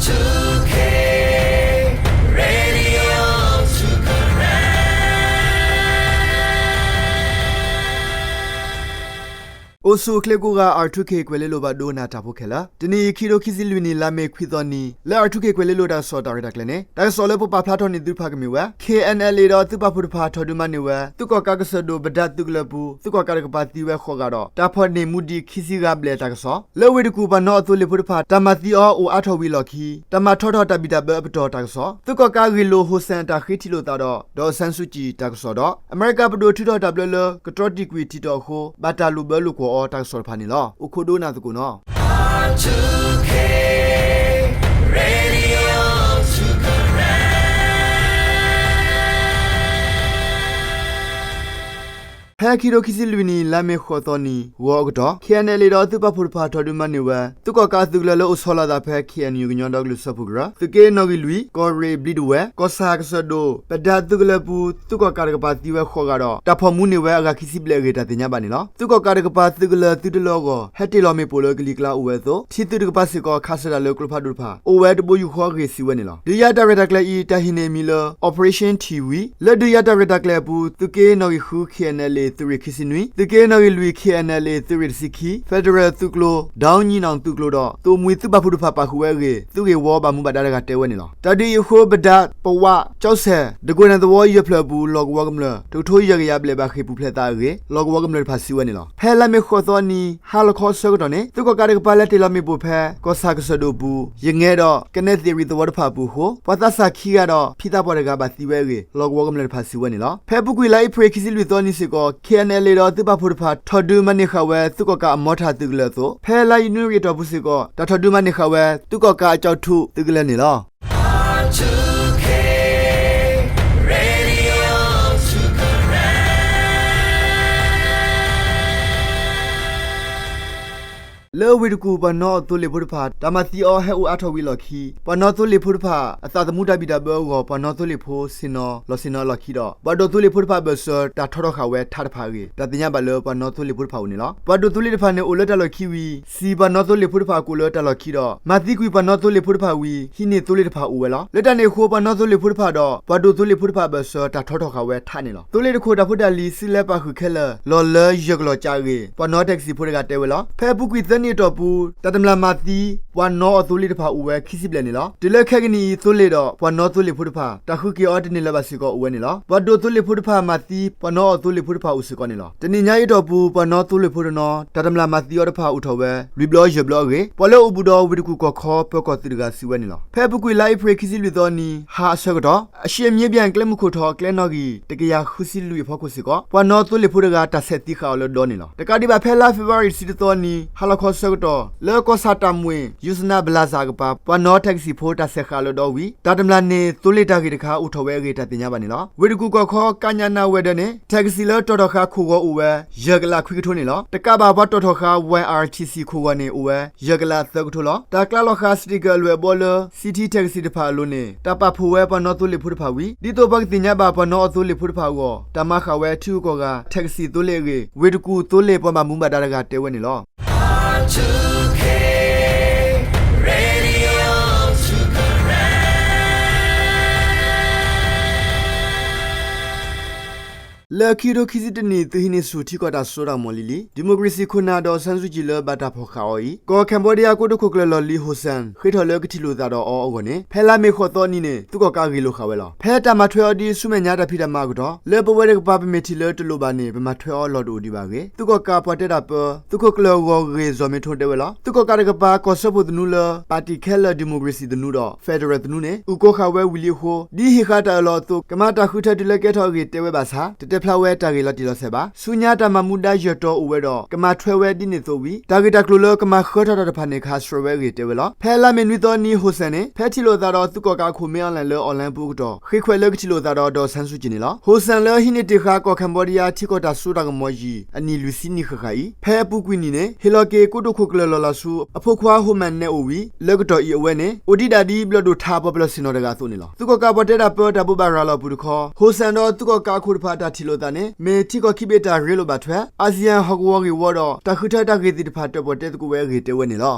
အိၣ်ဆူၣ်အိၣ်ချ့ကိးဂၤ R two K ကွဲၤလ့လိၤဘၣ်ဒိကနၣ်တၢ်ဖိခဲလၢာ်, တနံၤအံၤ ခံကထိခံဆံလွံၢ်နံၣ် လါမ့ၤခွံသီနံၤ လၢ R two K ကွဲၤလ့လိၤတၢ်ကစီၣ်တၢ်ရဲၣ်တၢ်ကျဲၤန့ၣ် တၢ်ကစီၣ်လၢပပာ်ဖျါထီၣ်န့ၢ်သုတဖၣ်ကမ့ၢ်ဝဲ K N L A ဒီးသုးပာ်ဖှိၣ်တဖၣ်ထီၣ်ဒုးမၤန့ၢ်ဝဲ သုးကီၣ်ကးကစၢၢ်ဒိၣ် ပဒၢသုးကလၢၤပူၤ သုးကီၣ်ကးတကပၤသံဝဲဃိးဂၤဒီး တၢ်ဖီၣ်န့ၢ်မူဒံးခံဆံဂၤဘျဲၣ်တၢ်ကစီၣ်, လၢဝ့ၢ်တကူၣ်ပှၤနီၣ်အသိလ့ၣ်ဖိတဖၣ် တၢ်မၤသံအီၤအိၣ်အါထီၣ်ဝံၤအလီၢ်ခံ တၢ်မၤထီထီၣ်တၢ်ဘံၣ်တၢ်ဘၢအပတီၢ်တၢ်ကစီၣ်, သုးကီၣ်ကးဂ့ၢ်လိာ် ဟိၣ်စဲၣ် တၢ်ဃ့ထံၣ်လိာ်သးဒီး ဒီးစၣ်စူၣ်ကံၣ်တၢ်ကစီၣ်ဒီး အမဲရကၤပဒိၣ်ထုးထီၣ်တၢ်ဘျၢလၢ ကတြီတံာ်ကွံာ်ထံးတီၤအဃိ ဘၣ်တၢ်လိၣ်ဘၢလိာ်ကွီၢ်အီၤတၢ်ကစီၣ်တဖၣ်န့ၣ်လီၤ. အိၣ်ခိးဒိကနၣ်သကိးနီၤ. ဖဲခံကထိခံဆံလွံၢ်နံၣ် လါမ့ၤဃိးသီနံၤ ဂီၤအကတီၢ် K N L A ဒီးသုးပာ်ဖှိၣ်တဖၣ်ထီၣ်ဒုးမၤန့ၢ်ဝဲ သုးကီၣ်ကးအသုးကလၢၤလၢအိၣ်ဆီလီၤအသးဖဲ K N U ကညီဒီကလုာ်စၢဖှိၣ်ကရၢ သုးက့နီၣ်ဂံၢ်လွံၢ် ကီၢ်ရ့ၣ်ဘျံးဒဝဲၢ် ကီၢ်ဆၣ်ကစၢၢ်ဒိၣ် ပဒၢသုးကလၢၤပူၤ သုးကီၣ်ကးတကပၤသံဝဲဃိးဂၤဒီး တၢ်ဖီၣ်မူန့ၢ်ဝဲအဂၤခံဆံဘျဲၣ်အဂ့ၢ် တၢ်သ့ၣ်ညါဘၣ်န့ၣ်လီၤ. သုးကီၣ်ကးတကပၤသုးကလၢၤသုတလၢအဂီၢ် ဟဲတ့ၢ်လီၤမ့ၣ်ပိၢ်လၢကလံၤကျါအိၣ်ဝဲအသိး ထံသုးတကပၤစ့ၢ်ကီး ခးစၢၤတၢ်လၢကျိဖးဒိၣ်တဖၣ် အိၣ်ဝဲတဘိယူၢ်ဃီအဂ့ၢ် စံးဝဲန့ၣ်လီၤ. ဒုးယၤတၢ်ရဲၣ်တၢ်ကျဲၤအံၤ တၢ်ဟ့ၣ်န့ၢ်အမံၤလၢ Operation Tiwi လၢဒုးယၤတၢ်ရဲၣ်တၢ်ကျဲၤအပူၤ သုးက့နီၣ်ဂံၢ်ဃု K N L A သုးရ့ၣ်ခံဆံနွံ, သုးက့နီၣ်ဂံၢ်လွံၢ် K N L A သုးရ့ၣ်တဆံခံ, Federal သုးကျိၤ ဒီနံၣ်နီၣ်သုးကျိၤဒီး သုးမွံသုးပာ်ဖှိၣ်တဖၣ်ပာ်ဃုာ်ဝဲအဂ့ၢ် သုးဂ့ၢ်ဝီဘၣ်မူဘၣ်ဒါတဂၤတဲဝဲန့ၣ်လီၤ. တၢ်ဒုးအံၤအဃိ ပဒၢ ပဝး ကၠီစဲၣ် တကိးနဲၣ်သဝီယဲၢ်ဖျၢၣ်အပူၤ လီၢ်ကဝီၤကမျၢၢ် တကထိယဲၢ်ကယၤဘျဲၣ်ဘၣ်ဃ့ၢ်ပူၤဖျဲးသးအဂ့ၢ် လီၢ်ကဝီၤကမျၢၢ်တဖၣ်စံးဝဲန့ၣ်လီၤ. ဖဲလါမ့ၤဃိးသီနံၤ ဟါလီၤခီအဆၢကတီၢ်န့ၣ် သုးကီၣ်ကးတကပၤလဲၤတ့ၢ်လီၤမ့ၣ်ပိၢ်ဖဲ ကီၢ်ဆၣ်ကစၢၢ်ဒိၣ်အပူၤ ယငဲဒီး ကနဲသ့ၣ်ရံၣ်သဝီတဖၣ်အပူၤအဃိ ပှၤသးစၢ်ခံဂၤဒီး ဖံသးပှၢ်တဂၤဘၣ်သံဝဲအဂ့ၢ် လီၢ်ကဝီၤကမျၢၢ်တဖၣ်စံးဝဲန့ၣ်လီၤ. ဖဲအပူၤကွံာ်လါအ့ဖြ့ၣ်ခံဆံလွံၢ်သီနံၤစ့ၢ်ကီး K N L A ဒီးသုးပာ်ဖှိၣ်တဖၣ်ထီၣ်ဒုးမၤန့ၢ်ဃာ်ဝဲ သုးကီၣ်ကးအမီထၣ်သုးကလၢၤအသိး ဖဲလါယနူၤအံၤအတီၢ်ပူၤစ့ၢ်ကီး တၢ်ထီၣ်ဒုးမၤန့ၢ်ဃာ်ဝဲ သုးကီၣ်ကးအကၠီၣ်ထူၣ်သုးကလၢၤန့ၣ်လီၤ. လၢဝ့ၢ်တကူၣ်ပှၤနီၣ်အသိလ့ၣ်ဖိတဖၣ် တၢ်မၤသံအီၤဟဲအိၣ်အါထီၣ်ဝံၤအလီၢ်ခံ ပှၤနီၣ်သိလ့ၣ်ဖိတဖၣ် အသးသမူတၢ်ဘံၣ်တၢ်ဘၢအဂီၢ် ပှၤနီၣ်သိလ့ၣ်ဖိဆ့ၣ်နီၤ လီၤဆ့ၣ်နီၤအလီၢ်ခံဒီး ပှၤဒိၣ်သိလ့ၣ်ဖိတဖၣ်အဘၢၣ်စၢၤ တၢ်ထီထီၣ်ဃာ်ဝဲထးတဖၣ်အဂ့ၢ် တၢ်သ့ၣ်ညါဘၣ်လၢပှၤနီၣ်သိလ့ၣ်ဖိတဖၣ်အအိၣ်န့ၣ်လီၤ. ပှၤဒိၣ်သိလ့ၣ်တဖၣ်န့ၣ် အိၣ်လၢတၢ်လီၢ်ခံဝံၤ စံးပှၤနီၣ်သိလ့ၣ်ဖိတဖၣ်အကိးလၢတၢ်လီၢ်ခံဒီး မၤသံကွံာ်ပှၤနီၣ်သိလ့ၣ်ဖိတဖၣ်ဝံၤ ဟံးန့ၢ်သိလ့ၣ်တဖၣ်အိၣ်ဝဲလီၤ. လၢတၢ်န့ၣ်အဃိ ပှၤနီၣ်သိလ့ၣ်ဖိတဖၣ်ဒီး ပှၤဒိၣ်သိလ့ၣ်ဖိတဖၣ်အဘၢၣ်စၢၤ တၢ်ထီထီၣ်ဃာ်ဝဲထးန့ၣ်လီၤ. သိလ့ၣ်တခိၣ်တၢ်ဖိတၢ်လံၤ စုလဲၤပာ်ဃုာ်ခဲလၢာ် လီၤလၢယဲၢ်ကလီၢ်ကၠးအဂ့ၢ် ပှၤနီၣ်တၢ်ကစံၣ်ဖိတဂၤတဲဝဲလီၤ. ဖဲအပူၤကွံာ်သၢနံၣ်အတီၢ်ပူၤ တၢ်တမျၢ်မၤသံ ပှၤနီၣ်အသိလ့ၣ်တဖၣ်အိၣ်ဝဲခံဆံဘျဲၣ်န့ၣ်လီၤ. တုၤလၢခဲကနံၣ်အံၤ သိလ့ၣ်ဒီးပှၤနီၣ်သိလ့ၣ်ဖိတဖၣ် တၢ်ဃုက့ၤအီၤတန့ၢ်လၢၤဘၣ်စ့ၢ်ကီးအိၣ်ဝဲန့ၣ်လီၤ. ပှၤဒိၣ်သိလ့ၣ်ဖိတဖၣ်မၤသံ ပှၤနီၣ်အသိလ့ၣ်ဖိတဖၣ်အိၣ်စ့ၢ်ကီးန့ၣ်လီၤ. တနံၤညါအံၤအတီၢ်ပူၤ ပှၤနီၣ်သိလ့ၣ်ဖိတနီၤ တၢ်တမျၢ်မၤသံအီၤတဖၣ်အိၣ်ထီၣ်ဝဲ လွံၢ်ဘျီယဲၢ်ဘျီအဂ့ၢ် ပှၤလၢအိၣ်ဘူးဒီးဝ့ၢ်တကူၣ်ကီၢ်ခီ ပၢၤကီၢ်သုးတဂၤစံးဝဲန့ၣ်လီၤ. ဖဲအပူၤကွံာ်လါအ့ဖြ့ၣ်ခံဆံလွံၢ်သီနံၤ ဟါအဆၢကတီၢ် အရှေ့မြေပြန့် ကျဲမုၢ်ခိၣ်ထီၣ် ကျဲနီၣ်ဂံၢ် တကယၤဃုဆံလွံၢ်အဖီခိၣ်စ့ၢ်ကီး ပှၤနီၣ်သိလ့ၣ်ဖိတဂၤ တၢ်ဆဲးသံဃာ်အီၤလၢဒီန့ၣ်လီၤ. တကးဒံးဘၣ်ဖဲလါ February တဆံတသီနံၤ ဟါလီၤခီအဆၢကတီၢ် လၢကီၢ်ဆၣ်တၢ်မှံၣ် ယိစနၣ်ဘလၣ်စၣ်အကပၤ ပှၤနီၣ်တၢ်ကစံၣ်ဖိ တၢ်ဆဲးဃာ်အီၤလၢဒီဝံၤ တၢ်တမျၢ်န့ၢ်သိလ့ၣ်တၢ်ဂ့ၢ်တခါ အိၣ်ထီၣ်ဝဲအဂ့ၢ် တၢ်သ့ၣ်ညါဘၣ်န့ၣ်လီၤ. ဝ့ၢ်တကူၣ်ကီၢ်ခီ ကညန ဝဲၤဒၢးန့ၣ် တၢ်ကစံၣ်လၢတီၣ်ထီၣ်ဃာ်ခိၣ်ဂီၤအိၣ်ဝဲ ယဲၢ်ကလးခွံကထိန့ၣ်လီၤ. တကးဘၣ်ပှၤတီၣ်ထီၣ်ဃာ် Y R T C ခိၣ်ဂီၤန့ၣ် အိၣ်ဝဲ ယဲၢ်ကလးသၢကထိလီၤ. တၢ်ကျါလီၤဃာ် sticker အလွဲၢ်အဘီလၢ City တၢ်ကစံၣ်တဖၣ်အလိၤန့ၣ် တၢ်ပာ်ဖှိၣ်ဝဲပှၤနီၣ်သိလ့ၣ်ဖိတဖၣ်ဝံၤ ဒ်သိးပှၤကသ့ၣ်ညါဘၣ်ပှၤနီၣ်အသိလ့ၣ်ဖိတဖၣ်အဂီၢ် တၢ်မၤဃာ်ဝဲထံဂုၤကီၢ်ဂၤ တၢ်ကစံၣ်သိလ့ၣ်အဂ့ၢ် ဝ့ၢ်တကူၣ်သိလ့ၣ်ပှၤဘၣ်မူဘၣ်ဒါတဂၤတဲဝဲန့ၣ်လီၤ. လၢခံကထိခံဆံတနံၣ် သုးဟံးန့ၢ်ဆူၣ်ထံကီၢ်တၢ်စိတၢ်ကမီၤလံၤလံၤ ဒံၣ်မိၣ်ကရ့ၣ်စံၣ်ခိၣ်နၢ်ဒီး စၣ်စူၣ်ကံၣ်လၢဘၣ်တၢ်ဖီၣ်ဃာ်အီၤအံၤ ကီၢ် Cambodia ကိတိာ်ခိၣ်ကျၢၢ်လီၢ်လံၤ ဟိၣ်စဲၣ် ဃ့ထီၣ်လၢကထံၣ်လိာ်သးဒီးအီၤအဂီၢ်န့ၣ် ဖဲလါမ့ၤဃိးသီနံၤန့ၣ် သုးကီၣ်ကးဂ့ၢ်လိာ်ဃာ်ဝဲလီၤ. ဖဲတၢ်မၤထွဲအီၤဒ်ဆူမဲာ်ညါတၢ်ဖံးတၢ်မၤအကတီၢ် လၢပဝဲတကပၤပမ့ၢ်ထံၣ်လၢတလိၣ်ဘၣ်န့ၣ် ပမၤထွဲအီၤလီၢ်တအိၣ်ဒံးဘၣ်အဂ့ၢ် သုးကီၣ်ကးပှၤတဲတၢ်ပၢ သုးခိၣ်ကျၢၢ်ဂီၢ်ဂ့ၢ် ဇီၣ်မ့ထိတဲဝဲလီၤ. သုးကီၣ်ကးတကပၤ ကီၢ်စၢဖှိၣ်သနူလၢ ပၣ်တံၣ်ခဲလၢာ် ဒံၣ်မိၣ်ကရ့ၣ်စံၣ်သနူဒီး Federal သနူန့ၣ် အုၣ်ကီၤဃာ်ဝဲဝံၤလံအဃိ ဒ်ဟ့ၣ်ဃာ်တၢ်အၢၣ်လီၤအသိး ကမၤတၢ်ဃုထၢတုၤလၢကဲထီၣ်အဂ့ၢ်တဲဝဲဘၣ်ဆၣ် တတဲဖျါဝဲတၢ်ဂ့ၢ်လီၤတံၢ်လီၤဆဲးဘၣ်. ဆူညါတၢ်မၤမူဒါယၢၢ်တီၤအိၣ်ဝဲဒီး ကမၤထွဲဝဲဒ်န့ၣ်အသိးဝံၤ တၢ်ဂ့ၢ်တၢ်ကျိၤလၢကမၤဃၢထီၣ်တၢ်တဖၣ်န့ၣ် ကဟးဆှဲးဝဲအဂ့ၢ်တဲဝဲလီၤ. ဖဲလါမ့ၤနွံသီနံၤ ဟိၣ်စဲၣ်န့ၣ် ဖဲထံၣ်လိာ်သးဒီးသုးကီၣ်ကးအခိၣ် မင်းအောင်လှိုင် လၢ online ပူၤအကတီၢ် ဃ့ခွဲးလၢကထံၣ်လိာ်သးဒီး ဒေါ်အောင်ဆန်းစုကြည် န့ၣ်လီၤ. ဟိၣ်စဲၣ်လၢဟံးန့ၢ်တ့ၢ်ဃာ်ကီၢ် Cambodia ထံကီၢ်တၢ်စိတၢ်ကမီၤယံၤ အနံၣ်လွံၢ်ဆံနံၣ်ဃၣ်ဃၣ်အံၤ ဖဲအပူၤကွံာ်နံၣ်န့ၣ် ဟ့ၣ်လီၤက့ၤကိတိာ်ခိၣ်ကျၢၢ်လီၢ်လၤဆူ အဖိခွါ ဟိုမန်နဲအိၣ်ဝံၤ လၢကတီၢ်အံၤအဝဲန့ၣ် အိၣ်ဒံးဒၣ်ဒ်ဘျီၣ်ဒိၣ်ထးပှၤပလီၢ်ဆ့ၣ်နီၤတဂၤအသိးန့ၣ်လီၤ. သုးကီၣ်ကးပှၤတဲတၢ်ပၢတၢ်ဘိးဘၣ်ရၤလီၤအပူၤတခီ ဟိၣ်စဲၣ်ဒီးသုးကီၣ်ကးအခိၣ်တဖၣ်တၢ်ထံၣ်လိာ်သးန့ၣ် မ့ၢ်ထံကီၢ်ခံဘ့ၣ်တၢ်ရ့လိာ်ဘၣ်ထွဲ အၣ်စံၣ်ယၣ်ဟီၣ်ကဝီၤဂ့ၢ်ဝီဒီး တၢ်ဃုထၢတၢ်ဂ့ၢ်သ့ၣ်တဖၣ်တၢၣ်ပီၣ်တဲသကိးဝဲအဂ့ၢ်တဲဝဲန့ၣ်လီၤ.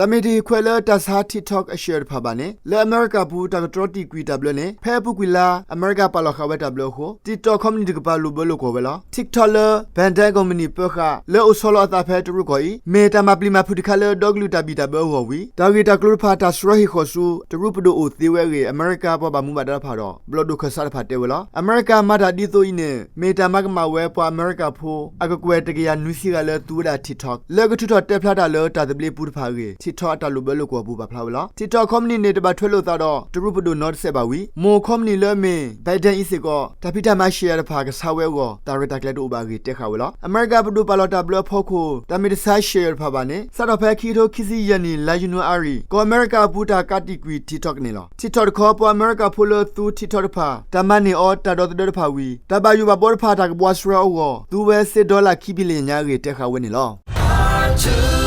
တၢ်မ့ၢ်တဟ့ၣ်ခွဲးလၢတၢ်ဆါ TikTok အ share တဖၣ်ဘၣ်န့ၣ် လၢအမဲရကၤပူၤ တၢ်ကတြီတံာ်ကွံာ်တၢ်ဘျၢန့ၣ် ဖဲအပူၤကွံာ်လါ အမဲရကၤပာ်လီၤဃာ်ဝဲတၢ်ဘျၢအဃိ TikTok ခီပနံၣ်တကပၤလိာ်ဘၢလိာ်ကွီၢ်ဝဲလီၤ. TikTok လၢ ByteDance ကီၢ်ပနံၣ်ပၢဃာ် လၢအိၣ်ဆီလီၤအသးဖဲတရူးကီၢ်အံၤ မ့ၢ်တၢ်မၤပျံၤမၤဖုးတခါလၢ ဒီကလုာ်တၢ်ဘံၣ်တၢ်ဘၢအဂီၢ်ဝံၤ တၢ်ဂ့ၢ်တၢ်ကျိၤတဖၣ် တၢ်စှၤဟ့ၣ်ဃီၤဆူ တရူးပဒိၣ်အိၣ်သ့ဝဲအဂ့ၢ် အမဲရကၤပှၤဘၣ်မူဘၣ်ဒါတဖၣ်ဒီး ဘျီၣ်ဒိၣ်ခၢၣ်စးတဖၣ်တဲဝဲလီၤ. အမဲရကၤမၤတၢ်ဒ်သိးအံၤန့ၣ် မ့ၢ်တၢ်မၤကမၣ်ဝဲပှၤအမဲရကၤဖိ အကကွဲၢ်တကယၤနွံဆံဂၤလၢသူဝဲဒၣ် TikTok လၢကထုးထီၣ်တဲဖျါတၢ်လၢတၢ်သဘျ့ပူၤတဖၣ်အဂ့ၢ် TikTok အတၢ်လိာ်ဘၢလိာ်ကွီၢ်ပူၤပာ်ဖျါဝဲလီၤ. TikTok ခီပနံၣ်န့ၣ် တဘၣ်ထွဲလိာ်သးဒီးတရူးပဒိၣ်နီတစဲးဘၣ်ဝံၤ မိၢ်ခီပနံၣ်လၢအမ့ၢ် ByteDance အံၤစ့ၢ်ကီး တၢ်ဖံးတၢ်မၤ share တဖၣ် ကဆါဝဲအဂီၢ်တၢ်ရဲၣ်တၢ်ကျဲၤတအိၣ်ဘၣ်အဂ့ၢ်တဲဃာ်ဝဲလီၤ. အမဲရကၤပဒိၣ်ပာ်လီၤတၢ်ဘျၢအဖီခိၣ် တၢ်မ့ၢ်တဆါ share တဖၣ်ဘၣ်န့ၣ် စးထီၣ်ဖဲခံကထိခံဆံယဲၢ်နံၣ် လါယနူၤအါရံၤ ကီၢ်အမဲရကၤအပူၤတၢ်ကးတံာ်ကွံာ် TikTok န့ၣ်လီၤ. TikTok တခီ ပှၤအမဲရကၤဖိလၢသူ TikTok တဖၣ် တၢ်မၤန့ၢ်အီၤတၢ်ဒီသဒၢတဖၣ်ဝံၤ တၢ်ဘၣ်ယိၣ်ဘၣ်ဘှီတဖၣ်တၢ်ကဘှါဆှဲအဂီၢ် သူဝဲစ့ dollar ခံ billion ညါအဂ့ၢ်တဲဃာ်ဝဲန့ၣ်လီၤ.